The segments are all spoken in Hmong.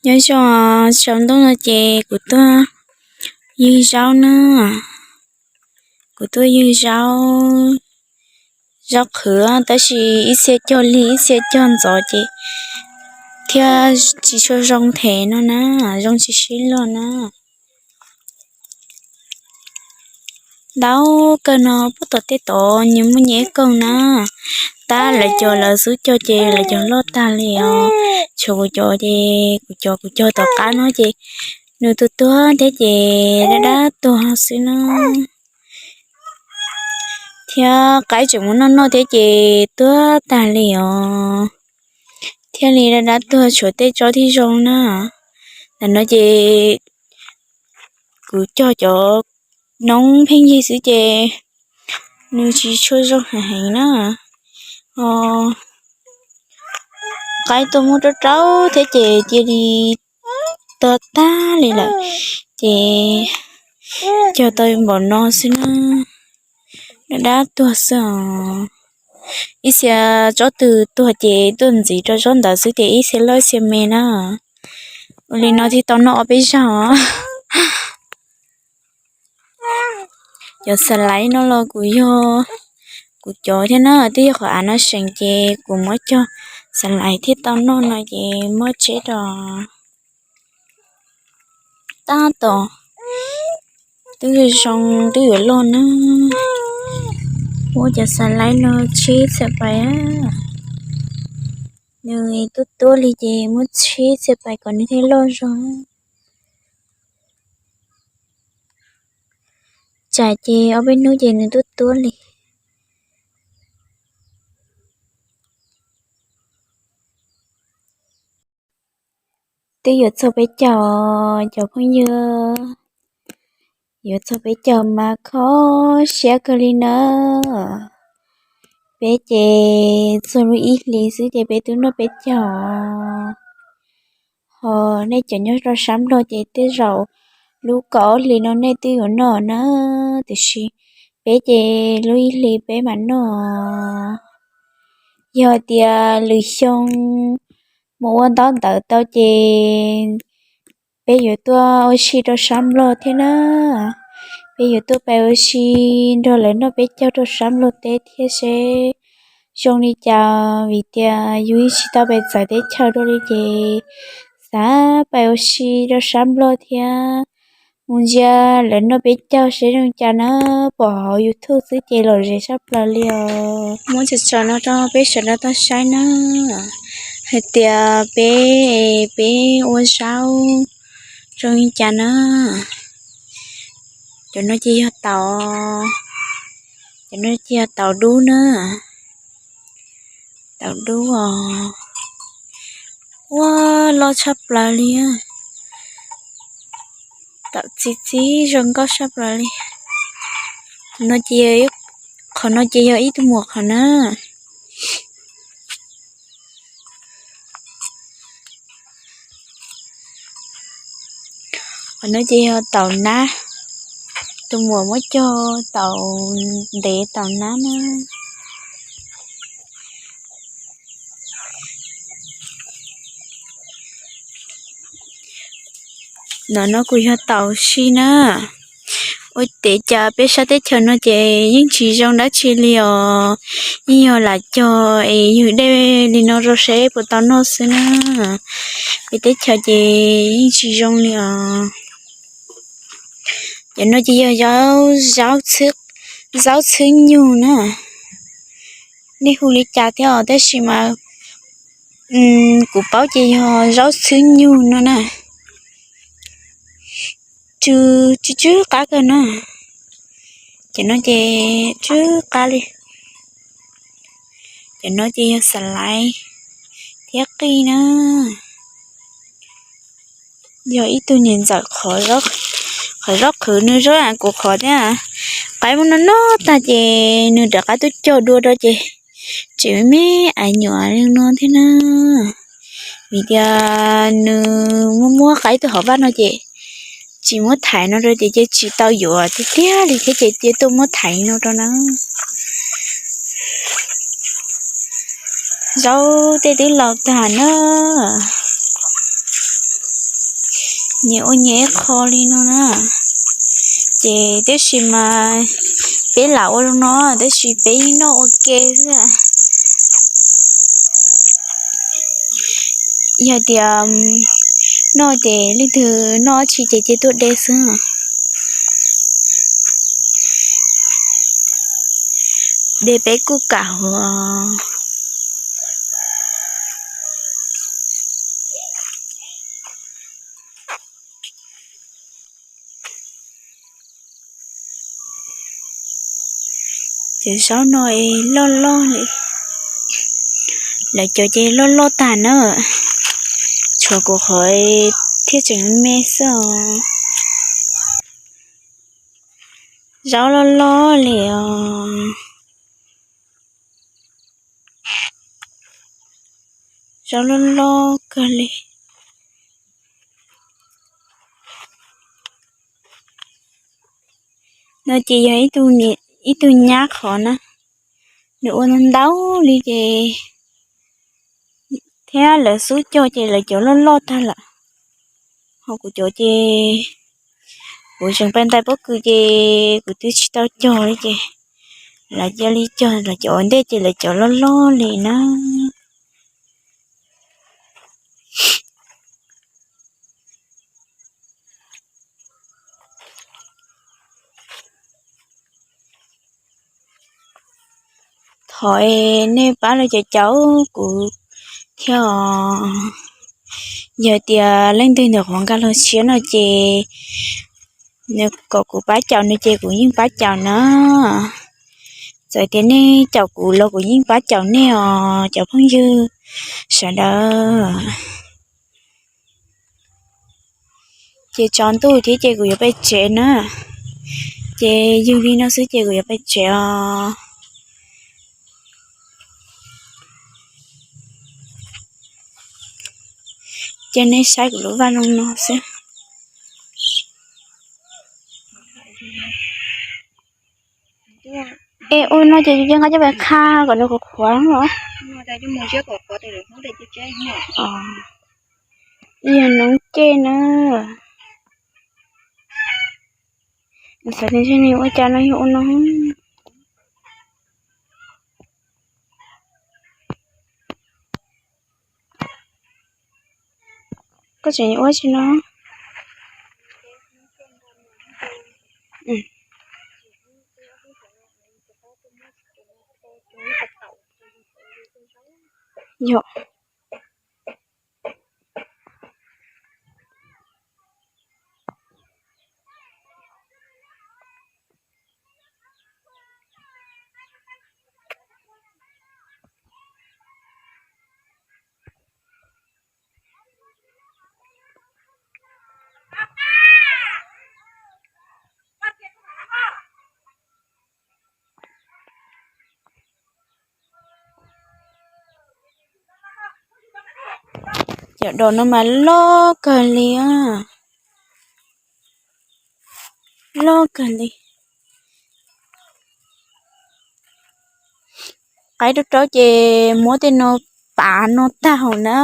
Nyob zoo, tsaus ntuj no ces kuv tuaj ywg zaub na. Kuv tuaj ywg zaub, zaub qhwv tab sis ib txhia cog lig ib txhia cog ntxov ces thiaj tsis tshua zoo thiab no na, zoo tsis sib luag na. Ntau kawg no, puag tom tej tod nyias muaj nyias ib koog na. Tab lawv cov lawv xub cog ces lawv cov loj tag li os. Tshuav kuv cov ces kuv cov kuv cog tom qab no ces nws tuag tuag thiab ces dab dab tuag xwb na. Thiab qaib tseem muab noj noj thiab ces tuag tag li os. Thiaj li dab dab tuag, tshuav tej tsob thiaj zoo na. Ntawm no ces kuv cog cov noob pheej yig xwb ces nws tsis tshua zoo heev heev na. Qaib tuaj muab rau rau thiab ces cia li tuag tag li lawm. Ces cog tau npaum no xwb na, dab dab tuag xwb os. Ib txhia tsob twg tuag ces tuaj ntxiv rau tsob ntawd xwb ces ib txhia loj ib txhia me na. Ua li no thiaj tau noj ob peb zaug os. Cov xas laiv no los kuv yog kuv cov thiab na, twb yog qhov av no seem ces kuv muab cog xas laiv thiaj tau noj no ces muab tseb rau. Tab tom twb zoo twb yuav loj na. Muab cov xas laiv no tseb txhia pais. Nws tuab tuab li ces muab tseb txhia pais kom nws thiaj loj zog. Tsam ces ob peb hnub ces nws tuab tuab li. Twb yuav txog peb caug, cov phooj ywg, yuav txog peb caug mas kho siab kawg li na. Peb ces txog lub ib hlis xwb ces peb twb noj peb caug. Ho nej cov nyob rau sab Nplog ces tej zaum lub kaum ob hlis no nej twb yuav noj na, tiam sis peb ces lub ib hlis peb mam noj. Yog tias lwm xyoo mus ua ntaub ntawv tau ces peb yuav tuaj ua si rau sab Nplog thiab na. Peb yuav tuaj pais ua si nrog lawv noj peb caug rau sab Nplog teb thiab seb zoo li cas, vim tias yus yeej tsis tau pais txawv teb chaws dua li ces xav pais ua si rau sab Nplog thiab mus ntsia lawv noj peb caug seb zoo li cas na. Pom hauv YouTube xwb ces lom zem tshaj plaws li os. Muab tso tso no rau peb sawv daws tau saib na, hais tias peb, peb ua zaub zoo li cas na. Cov no ces yog taum, cov no ces yog taum dub na. Taum dub os, ua loj tshaj plaws li. Taum txi txiv zoo nkauj tshaj plaws li. No ces, qhov no ces yog ib tug muam qhov na. Qhov no ces yog taum nab, tus muam muab cog taum ntev taum nab na. No no kuj yog taum si na. Ua ciav cas peb sab teb chaws no ces yeej tsis zoo dab tsi li os. Yeej yog lam cog es ywg dej li no rau seb puas tau noj xwb na. Peb teb chaws ces yeej tsis zoo li os. Cov no ces yog zaub, zaub txhwb nyug na. Nej hu li cas thiab os, tab sis mas kuv paub ces yog zaub txhwb nyug no na. Tsw, tsw tsw qab kawg na. Cov no ces tsw qab li. Cov no ces yog xas laiv thiab qij na. Yog ib tug niam ntxawm qhov zaub qhwv, nws zaub kuv qhov thiab. Qaib muab noj noj tag ces nws rov qab tuaj cog dua rau ces tseem me me ais nyuam li no thiab na. Vim tias nws muab muab qaib tuaj hauv vaj no ces tsis muab thaiv no rau ces ces tsis tau yuav tiag tiag li thiab ces cia tuaj muab thaiv no rau na. Zaub tej twb laus tag na. Nyias ua nyias ib qho li no na. Ces tab sis mas peb lam ua li no, tab sis peb yeej noj ua ke xwb. Yog tias noj ces leej twg noj tsis ces cia tuaj de xwb. De peb kuj kam hauv. Ces zaub no es loj loj li, lawv cov ces loj loj tag na, tshuav kuv qhov thiaj tseem me xwb os. Zaub loj loj li os. Zaub loj loj kawg li. No ces yog ib tug nyab qhov na, nws ua ntau li ces thiab lawv xub cog ces lawv cov loj loj tag lawm. Ho kuv cov ces kuv tseem pais ntais pob kws ces kuv twb tsis tau cog li ces lawv cia li cog lawv cov ua ntej ces lawv cov loj loj li na. Thov nej pab los caum caum kuv thiab os. Yog tias leej twg nws qhuav nkag los siab no ces nws kom kuv pab caum nws ces kuv yeej pab caum na. Txawm tias nej caum kuv los kuv yeej pab caum nej os cov phooj ywg sawv daws. Ces tsaus ntuj thiab ces kuv yuav pem tsev na. Ces yog li no xwb ces kuv yuav pem tsev os. Ces nej saib kuv lub vaj loog no xwb. Es ua no ces yus cia nqa coj pem qha kom nws qhuav qhuav os. Ib yam noob ceg na. Xav tias ntshe nws ua cas no yog ua no. Koj tseem ua tsi no? Yog. Cov dos no mas loj kawg li, loj kawg li. Qaib rau rau ces muab tej no pav no tag hauv na.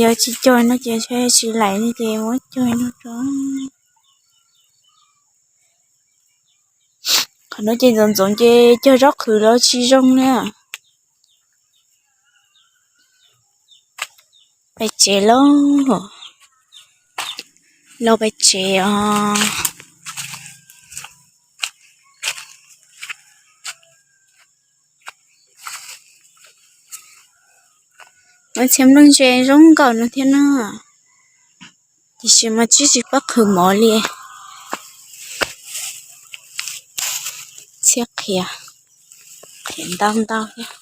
Yog tsis cog no ces tsis laim li ces muab cog no rau. Qhov no ces ntxoov ntxoov ces cog zaub qhwv los tsis zoo na. Pais tsev lauj, los pais tsev os. Muaj txhia nplooj ntse zoo nkauj no thiab na, tiam sis mas tsis tsis paub qhwv mov li. Txhiab qhiav, qhiav ntau ntau thiab.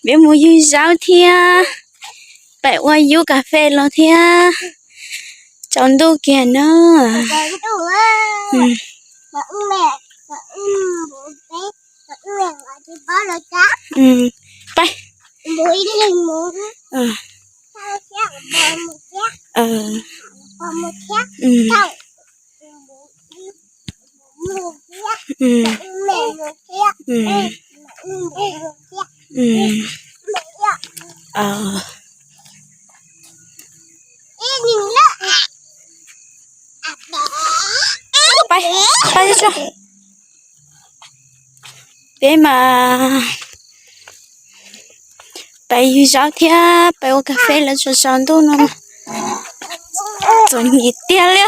Peb mus yug zaub thiab, pem ua yub kas fes los thiab, tsaus ntuj kiag na. Peb Pais, pais tso. Peb mas pais yug zaub thiab pais ua kas fes lawm tsaus tsaus ntuj no. Txom nyem tiag li.